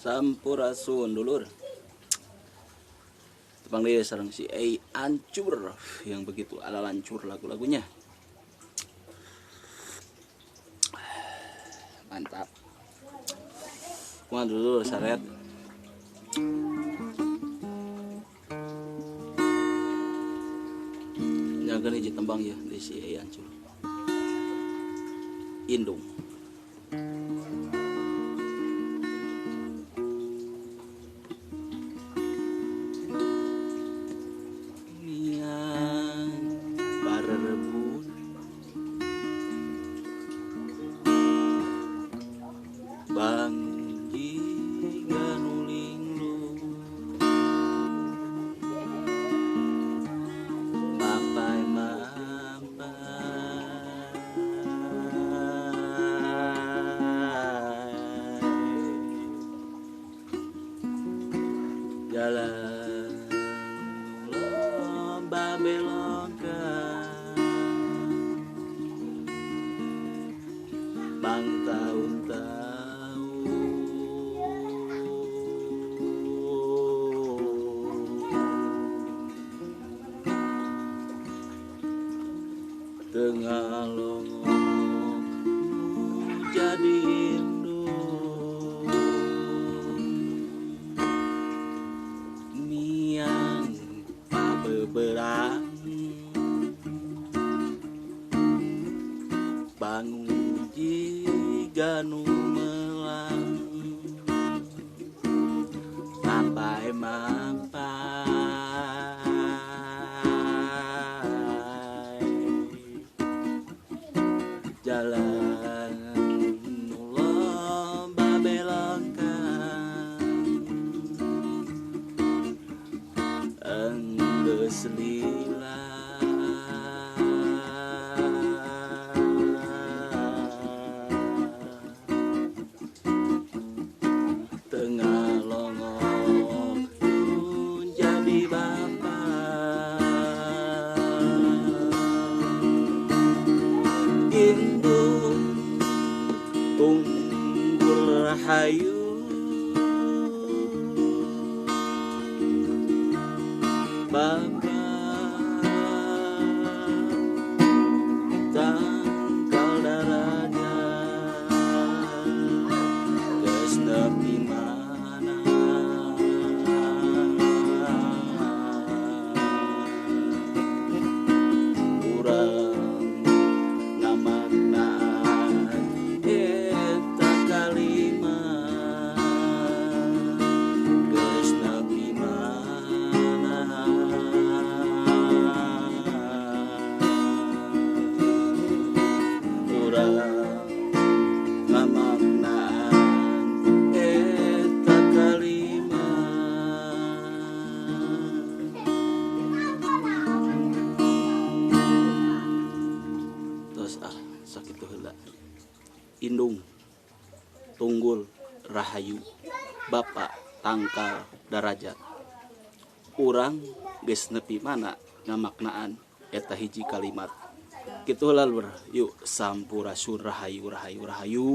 Sampurasun dulur. Tepang deui sareng si Ei Ancur yang begitu ala lancur lagu-lagunya. Mantap. Kumaha dulur saret. Nyageun hiji tembang ya di si Ei Ancur. Indung. Bangun jiga nuling lu, mapai mapai jalan lomba belokan bang tahun-tahun. Tengah longok jadi indung, miang pabeberang, bangun jiga nu melang, mapai mapai jalan lomba belongkan enggeus lila tengah longok jadi bapa indung tunggul rahayu bapa tangkal daraja geus nepi mana urang ngamaknaan eta kalimat geus nepi mana urang ngamaknaan eta kalimat. Terus sakitu heula. Indung tunggul rahayu bapa tangkal darajat urang geus nepi mana ngamaknaan eta hiji kalimat. Kitu heula lur. Yuk sampurasun rahayu rahayu rahayu.